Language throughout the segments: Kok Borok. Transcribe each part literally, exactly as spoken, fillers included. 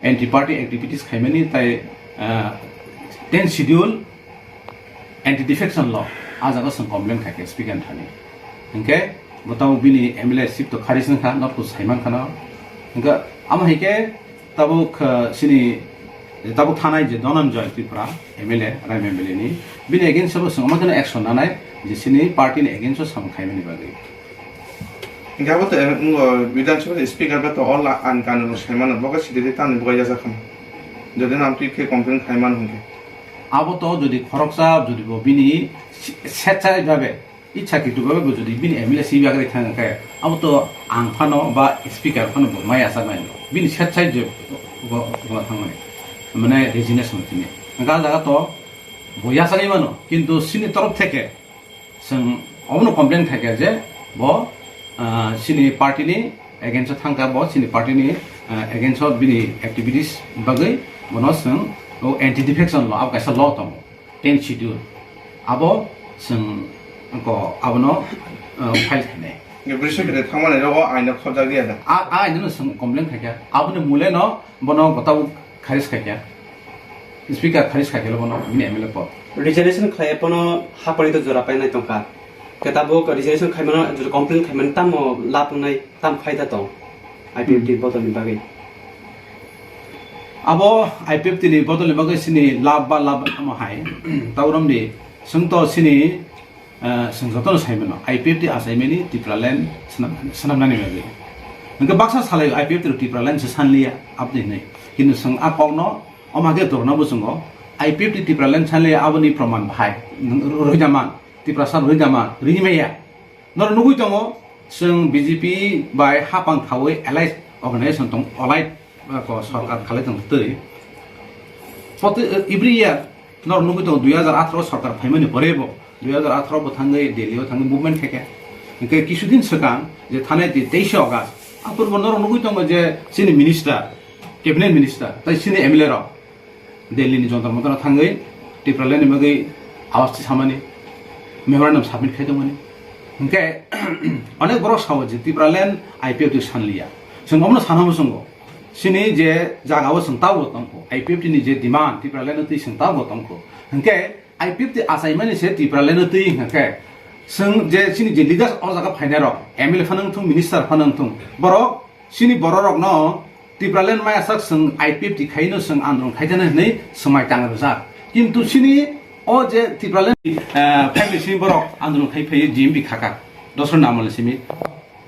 anti party activities khaimani tai, ah, ten schedule anti defection law, ah jaga chwng complain khaikha speaker thani. Hinkhe bo tabuk bini M L A ship to kharis wngkha, not ko saiman khana. Hinkhe amo haikhe tabuk, ah, sini tabuk thanai je Dhananjay Tripura M L A, Raima M L A ni, bini against o bo chwng omo kheno action nanai je sini party ni against o samung khaimani bagwi. Hinkhe abo to, eh, wngkha Bidhan Sabha ni speaker bai to all ain kanun rok saimano, bo khe sidi tamni bo yajak kham. Jodi nam twi khe complain khaimano hinkhe. Abo to jodi khoroksa jodi bo bini se-, setsai babe, ichha kitu babe bo jodi bini M L A si bagwi thang khe, abo to ang phano ba speaker phano bo mai yachak nai. Bini setsai je bo, bo thangmani. Mane resignation tini. Ga jaga to bo yachagwi mano, kintu sini torof theke chwng obono complain khaikha je bo, ah, sini party ni against o thangkha, bo sini party ni, ah, against o bini activities bagwi bono chwng o anti defection law, abo kaisa law tongo, ten schedule, abo chwng ko abono, ah, file khainai. Bwrwi sukhe thangmani rogo aino khobjak ya da. A, a aino no chwng complain khaikha, aboni mule no bono gotao kharis khaikha. Speaker kharis khaikhe bono bini M L A pod. Resolution khlai phano hapari to jora painai tongkha. Khe tabuk resolution khaimano jora complain khaimani tamo lab wngnai, tam phaida tong I P F T bodolni bagwi. Abo I P F T ni bodolni bagwi sini lab ba lab amo hai. Taurom di, chwng to sini, eh, chwng jotono saimano, I P F T achaimani Tipraland swnam-, swnamnani bagwi. Hwnkhe baksa salai I P F T rok Tipraland se sanliya, aboni hinwi. Kintu chwng a kokno, omo khe dorna bwswngo, I P F T Tipraland sanliya aboni proman bahai, rwida man, Tiprasa rwida man, rwimaya. Norok nugwi tongo, chwng B J P bai hapang khaui allied organization tong, allied, eh, ko sorkar khalai tong twi. Poti-, eh, every year norok nugwi tongo, dui hajar atharo sorkar phaimani pore bo, dui hajar atharo bo thangwi Delhi o thangwi movement khaikha. Hinkhe kisudin swkang je thanai di teishe August, aphuru bo norok nugwi tongo je chini minister, cabinet minister, tai chini M L A rok, Delhi ni Jantar Mantar o thangwi Tipraland ni bagwi awaj samani memorandum submit khai tongmani. Hinkhe onek borok sao je Tipraland I P F T sanliya. Chwng omono sana muchungo. Chini je jaga o chwng tabo tongkho, I P F T ni je demand Tipraland no twi chwng tabo tongkho. Hinkhe I P F T achaimani se Tipraland no twi hinkhe chwng je chini je leaders o jaga phainai rok, M L A phano wngthung, minister phano wngthung, borok chini bororokno Tipraland maya sak chwng I P F T khaino chwng andolon khaijana hinwi swmai tang rwjak. Kintu chini o je Tipraland, eh, phaikhe chini borok andolon khai phaiwi D M P khaka. Dosra namal simi.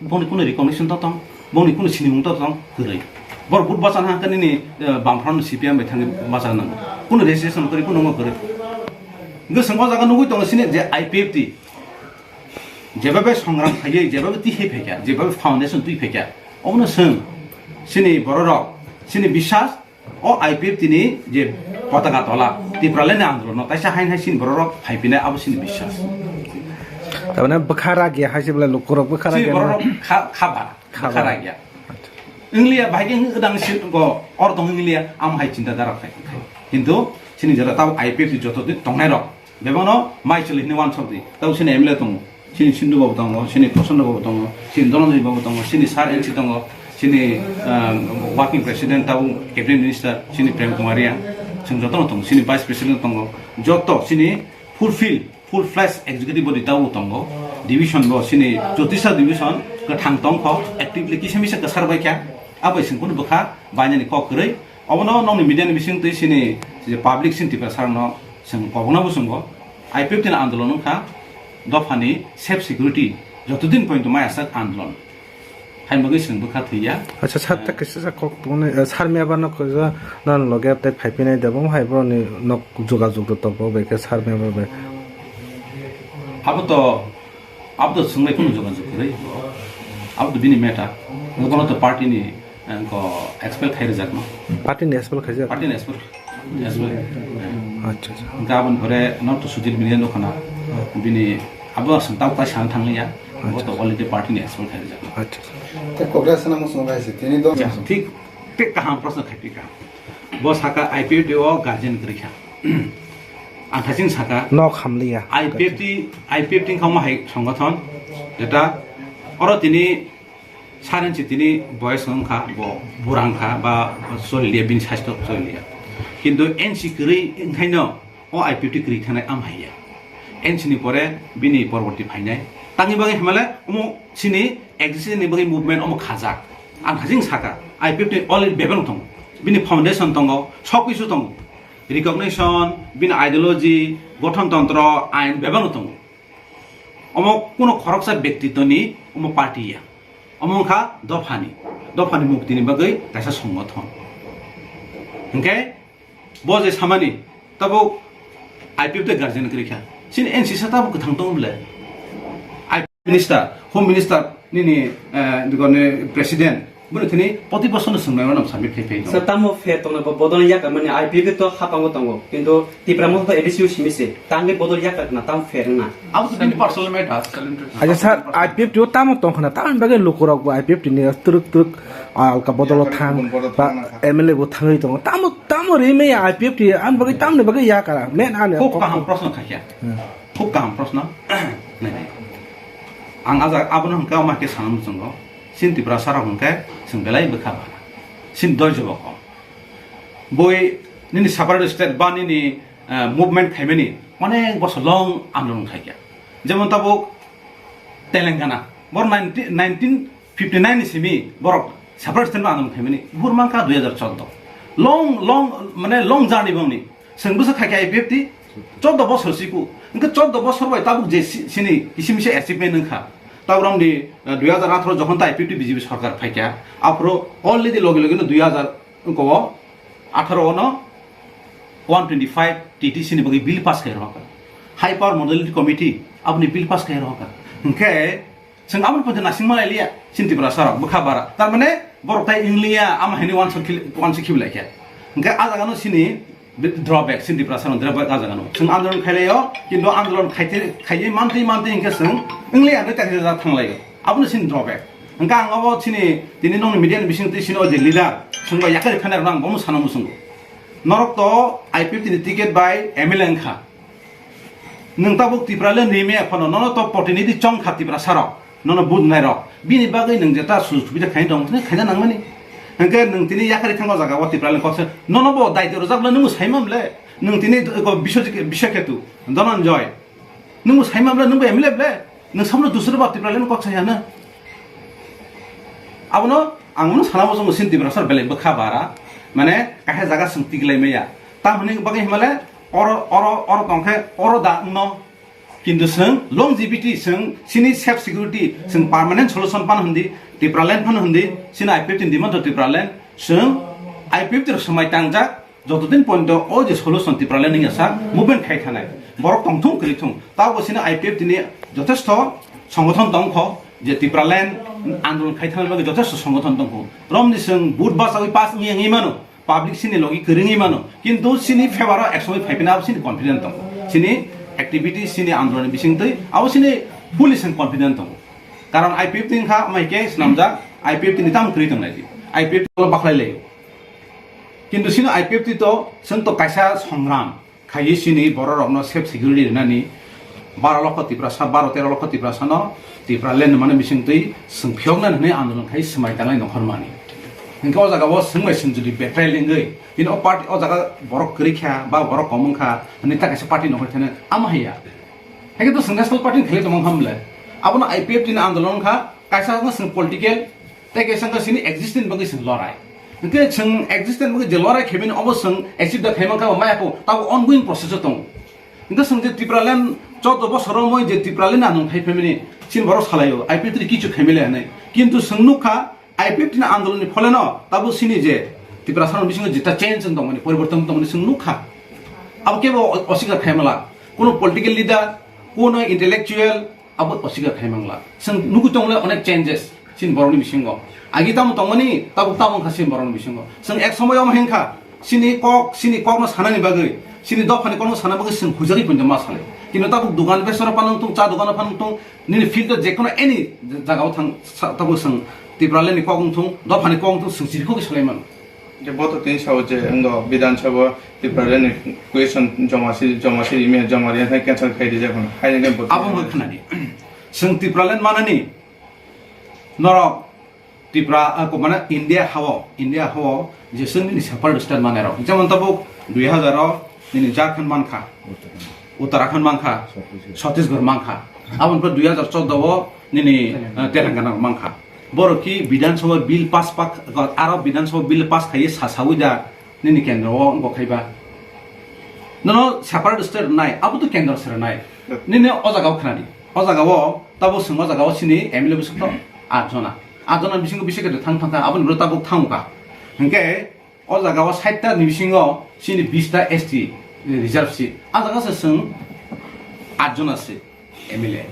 Boni kuno recognition to tong, boni kuno sinimung to tong, kwrwi. Borok vote bachana hangkhe nini, eh, Bamfront C P M bai thangwi bachana nango. Kuno registration kwrwi, kuno wngma kwrwi. Hwnkhe chwng o jaga nugwi tongo chini je I P F T. Jeba bai songram phaiwi, jeba bai twi hai phaikha, jeba bai foundation twi phaikha, obono chwng chini bororok, chini biswas, o I P F T ni je potaka tola, Tipraland ni andolon no taisa hain hai chini bororok phai pinai, abo chini biswas. Tamane bwkha ragya hai se belai lukurok bwkha chini ragya bororok kha, kha bara, kha bwkha bara. Ragya. Acha. Engliya bahai khe wng-, wngdang si go, or tong engliya, am hai chinta dara khai, khai. Kintu chini jora tabo I P F T joto din tongnai rok. Bebakno mai chwlwi hwnwi uansuk di. Tabo chini M L A tongo, chini Sindhu babu tongo, chini Prasanna babu tongo, chini Dhananjay babu tongo, chini Sir N C tongo, chini, ah, working president tabo cabinet minister, chini Prem Kumar Reang, chwng jotono tongo, chini vice president tongo, joto chini fulfill, full fledged executive body tabo tongo, division bo chini chotisa division kwthang tongkho, actively kisa misa kwsar baikha, abai chwng kunu bwkha bainani kok kwrwi. Obono nokni media ni bising twi chini je public chini Tiprasa rokno chwng kobokna bo chwngo. I P F T ni andolon wngkha dophani safe security, jotodin pointo maya sak andolon. Hai bagwi chwng bwkha thwiya. Acha, sir, eh, ta kisa sa kok tongni, eh, sir meba no kisa nan loge tei phaipinai de, bo hai boroni nok jogajog rok tongo, bai khe sir meba bai. Abo to Abo to swngbai kunu jogajog kwrwi. Abo to bini matter. Bono to party ni, eh, ko expel khai rwjakma. Party ni expel khaijak? Party ni expel. Expel. Acha, acha. Hwnkhe aboni pore norok to Sujit Miniya nukha na. Bini abo swng tamo tai sana thangliya. Abo to already party ni expel khai rwjakma. Acha, acha. Tei Congress na mo swng bai se, tini do. Thik, thik kaham proshno khai, thik kaham. Bo saka I P F T o guardian kwrwi kha. Ang thaiching saka. Nok hamliya. I P F T, I P F T wngkha omo hai songothon, jeta oro tini Saren si tini boyes wngkha, bo burang kha ba choliya, bini sasthok choliya. Kintu N C kwrwi wngkhaino o I P F T kwrwi thanai am haiya. N C ni pore bini porborti phainai. Tangni bagwi himale omo sini existence ni bagwi movement omo khajak. Ang hajing saka, I P F T already bebak tongo. Bini foundation tongo, sob kisu tongo. Recognition, bini ideology, gothon tontro, ain bebak tongo. Omo kuno khoroksa bektitoni omo party ya. Omo wngkha dophani, dophani muktini bagwi kaisa songothon. Hinkhe bo je samani tabuk I P F T guardian kwrwi kha. Chini N C sa tabuk kwthang tong bole. I P F T minister, home minister nini, eh, dikoni president, bwrwi thini poti bosono swngnai mano submit khai phai. Sir, tamo fair tongna bo bodol yak mani I P F T to hapango tongo. Kintu Tipra Motha to A D C o simi se, tangwi bodol yak na tam fair na. Abo to bini personal matter. Acha sir, I P F T o tamo tong khna, tamoni bagwi lukurok bo I P F T ni twrwk twrwk alka bodol o thang, ba M L A bo thangwi tongo. Tamo, tamo ri me I P F T, ani bagwi tamoni bagwi yakara. Men ani Khub kok kaham proshno khaikha. Hmm. Khub kaham proshno. Nai nai. Ang ajak abono hwnkhe omo khe sana muchungo. Sin Tiprasa rok hwnkhe chwng belai bwkha ba. Sin doijo bo kom. Boi nini separate state ba nini, eh, movement khaimani onek bosor long andolon khaikha. Jemon tabuk Telangana, bor nineteen, nineteen fifty nine ni simi borok separate state andolon khaimani, buphur mankha dui hazar chordo. Long, long, mane long journey bongni. Chwng bwsa khaikha I P F T, chordo bosor siku. Hwnkhe chordo bosor bai tabuk je si-, sini kisim kisa achievement wngkha. Tabuk romdi, eh, dui hazar atharo jokhon ta I P F T B J P sorkar phaikha, aphuru already logi logi no dui hazar wngkha o, atharo o no one twenty five T T C ni bagwi bill pass khai rohorkha. High Power Modality Committee aboni bill pass khai rohorkha. Hwnkhe chwng aboni poito nasing malai liya, sin Tiprasa rok bwkha bara. Tar mane borok tai wng liya, ama hini uansuk khil-, uansuk khibi laikha. Hwnkhe a jaga no sini drawback, sin Tiprasa no drawback a jaga no. Chwng andolon khai laio, kintu andolon khaite-, khaiwi mantwi mantwi hwnkhe chwng wng liya hwnwi ta thang laio. Abono chini drawback. Hwnkhe ang abo chini tini nokni media ni bising twi chini o je leader, chwng bai yakarwi phainai rokno ang bono sana muchungo. Norok to I P F T ni ticket bai M L A wngkha. Nwng tabuk Tipraland rimaya phano nono to protinidhi chongkha Tiprasa rok, nono budnai rok. Bini bagwi nwng jeta sujug subida khaina tong thani khaina nangmani. Hwnkhe nwng tini yakarwi thangma jaga o Tipraland koksa nono bo daityo rwjak le nwng saimam le. Nwng tini ko Biswajit, Biswaketu, Dhananjoy. Nwng bo saimam le, nwng bo M L A ble. Nwng samno dusra ba Tipraland kok saya na. Abono ang mano sana bo chwng sin Tiprasa belai bwkha bara. Mane kaisa jaga chwng tiglai maya. Tamoni bagwi himale oro, oro, oro tongkhe oro da no. Kintu chwng longevity, chwng chini self security, chwng permanent solution pan hundi, Tipraland pan hundi, chini I P F T ni demand to Tipraland, chwng I P F T rok swmai tangjak, joto din pointo o je solution Tipraland ni asa movement khai thanai. Borok tongthung kwrwi thung. Tabo chini I P F T ni jothesto songothon tongkho, je Tipraland andolon khai thangna bagwi jothesto songothon tongkho. Romni chwng vote bachawi pass wngya wngwi mano. Public sini logi kwrwngwi mano, kintu sini favor o ek somoi phaiphina abo sini confident tongo, sini activity, sini andoloni bisingtwi abo sini fully chwng confident tongo, karon I P F T wngkha amai khe swnamjak, I P F T ni tamo kwrwi tongnai di, I P F T o bakhlai laio, kintu sini I P F T to chwng to kaisa songram. Khaiwi chini bororokno self security rwnani baro lokho Tiprasa, baro tero lokho Tiprasano Tipraland mani bisingtwi chwng phiyoknani hwnwi andolon khai swmai tanglai nongkhormani. Hinkhe o jaga o chwng bai chwng jodi betrai lengwi, bini o party o jaga borok kwrwi kha ba borok kom wngkha hwnwi ta kaisa party nongkhorwi thani ama haiya. Haikhe to chwng national party ni khlai tongma kha mle. Abono I P F T ni andolon wngkha, kaisa wngkha chwng political, tei kaisa wngkha chini existence bagwi chwng lorai. Hinkhe chwng existence bagwi je lorai khaimani obo chwng achieve da khaimang kha maya kho, tabo ongoing process o tongo. Hinkhe chwng je Tipraland chordo bosor romwi je Tipraland ni andolon khai phaimani chini borok salaio, I P F T ni kichu khaimale hinwi. Kintu chwng nukha, I P F T ni andolon ni pholeno tabo chini je Tiprasa rok bisingo jeta change wng tongmani, poriborton wng tongmani chwng nukha. Abo kebo o-, oswikar khaimala. Kuno political leader, kuno intellectual, abo oswikar khai mangla. Chwng nugwi tongo le onek changes chini borokni bisingo. Agi tamo tongmani, tabuk tamo wngkha chini borokni bisingo. Chwng ek somoy omo hinkha, chini kok, chini kokno sanani bagwi, chini dophani kokno sana bagwi chwng hujagwi poito ma salai. Kintu tabuk dukan besaro phano wngthung, cha dukano phano wngthung, nini field o jekono any jagao thang, sa-, tabuk chwng Tipraland ni kok wngthung, dophani kok wngthung, chwng chirikhogwi salai mano. Je bo to tini sao je wngdo Bidhan Sabha Tipraland ni question joma si, joma si email joma riya thai cancel khai rijak hwnwi. Haino bo abo wngkha khwnadi. Chwng Tipraland manani norok Tripura, ah, ko mane India hao, India hao je chwng nini separate state manai rok. Jemon tabuk dui hazar o nini Jharkhand mankha, Uttarakhand mankha, Chhattisgarh mankha. Aboni pore dui hazar choudo o nini, ah, Telangana mankha. Borok ki Bidhan Sabha bill pass pak, aro Bidhan Sabha bill pass khaiye sasawi da nini kendro o wngkha khaiba. Nono separate state rwnai, abo to kendro se rwnai. Nini o jaga o khnadi. O jaga o, tabo chwng o jaga o chini M L A bwswk to at jona. At jona bisingo bisi khe thang thang kha, aboni bwrwi tabuk thang kha. Hinkhe o jaga o sait ta ni bisingo chini bis ta S T reserve seat. A jaga se chwng at jona se. M L A.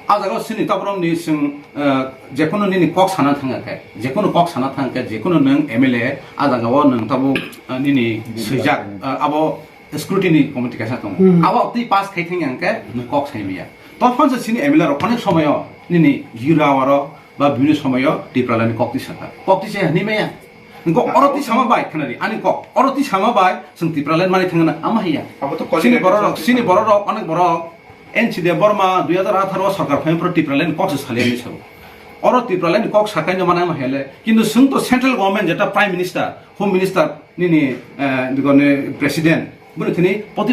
A jaga o sini taborok ni chwng, eh, jekono nini kok sana thang khe, jekono kok sana thang khe, jekono nwng M L A, a jaga o nwng tabo, eh, nini swijak, eh, abo scrutiny committee kaisa tongo. Hmm. Abo twi pass khai thang yang khe nwng kok sai maya. Tophan se sini M L A rok onek somoyo nini jura aro ba bini somoyo Tipraland ni kok twi sakha. Kok twi se hwnwi maya. Nokho oro twi sama bai, khnari, ani kok. Oro twi sama bai, chwng Tipraland mani thangna, ama hiya. Abo to Sini quality borok rok, sini borok rok, onek borok. N C D Burma dui hazar atharo o sarkar phai phuru Tipraland kok se saliya ni sabo. Oro Tipraland kok sakai no mana ama hele. Kintu chwng to central government jeta prime minister, home minister, nini, eh, dugone president. Bwrwi thini